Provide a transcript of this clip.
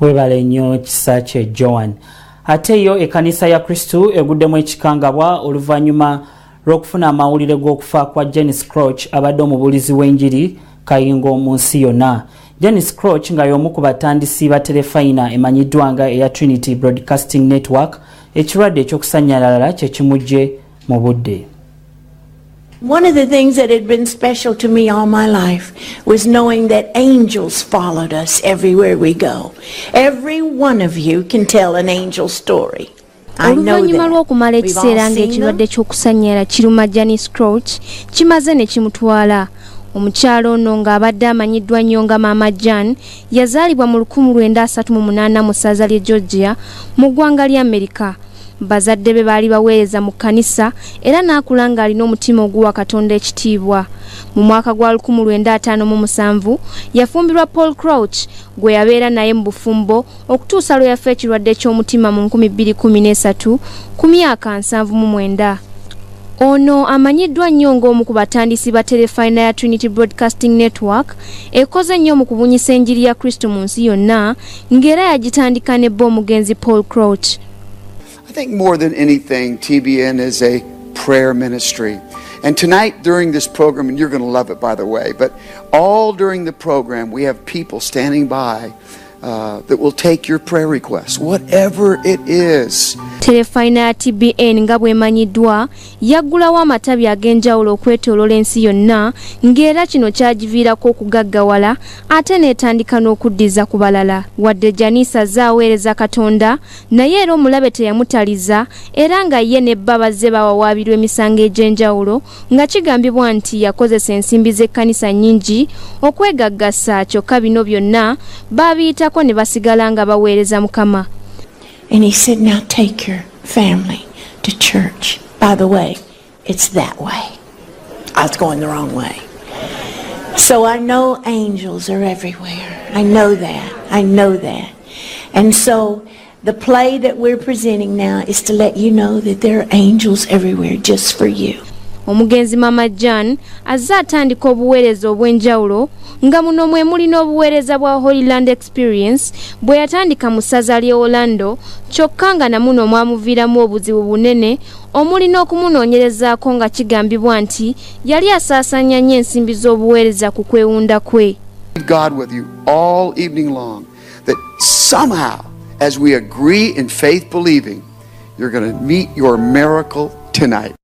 Webale nnyo Kisakye Joan. Ate yo ekkanisa ya Kristo eguddemu ekikangabwa oluvannyuma lw'okufuna amawulire g'okufa kwa Janice Crouch, abadde omubuulizi w'enjiri kayingo mu nsi yonna. Janice Crouch nga y'omu ku batandisi ba terefayina emanyiddwa nga eya Trinity Broadcasting Network, ekirwadde ekyokusannyalala kye kimujje mu budde. One of the things that had been special to me all my life was knowing that angels followed us everywhere we go. Every one of you can tell an angel story. Oluvannyuma lw'okumala ekiseera ng'ekirwadde ky'okusannyala kiruma Janice Crouch, kimaze ne kimutwala. Omukyala ono ng'abadde amanyiddwa nnyo nga Maama Jan, yazaalibwa mu 1938 mu ssaza ly'e Georgia mu ggwanga lya Amerika. Bazadde be baali baweereza mu kkanisa era n'akula ng'alina omutima oguwa Katonda ekitiibwa. Mu mwaka gwa 1957 yafumbirwa Paul Crouch, gwe yabeera naye mu bufumbo okutuusa lwe yafa ekirwadde ky'omutima mu 2013 ku myaka 79. Ono amanyiddwa nnyo ng'omu ku batandisi ba terefayina ya Trinity Broadcasting Network, ekoze nnyo mu kubunyisa enjiri ya Kristo mu nsi yonna, ng'era yagitandika ne bba omugenzi Paul Crouch. I think more than anything, TBN is a prayer ministry. And tonight during this program, and you're going to love it, by the way, but all during the program, we have people standing by that will take your prayer requests, whatever it is. Terefayina ya TBN nga bw'emanyiddwa yaggulawo amatabi ag'enjawulo okwetooloola ensi yonna, ng'era kino kyagiviirako okugaggawala ate n'etandika n'okuddiza ku balala. Wadde Janice azze aweereza Katonda, naye era omulabe teyamutaliza, era nga ye ne bba bazze bawawaabirwa emisango egy'enjawulo nga kigambibwa nti yakozesa ensimbi z'ekkanisa nnyingi okwegaggasa. Kyokka bino byonna baabiyitako ne basigala nga baweereza Mukama. And he said, "Now take your family to church. By the way, it's that way." I was going the wrong way. So I know angels are everywhere. I know that. I know that. And so the play that we're presenting now is to let you know that there are angels everywhere just for you. Omugenzi Mama Jan azze atandika obuweereza obw'enjawulo, nga muno mwe muli n'obuweereza bwa Holyland Experience bwe yatandika mu ssaza ly'e Orlando, kyokka nga namuno mwamuviiramu obuzibu bunene omuli n'okumunoonyerezaako nga kigambibwa nti yali asaasaanya nnyo ensimbi z'obuweereza ku kwewunda kwe. God with you all evening long, that somehow, as we agree in faith believing, you're going to meet your miracle tonight.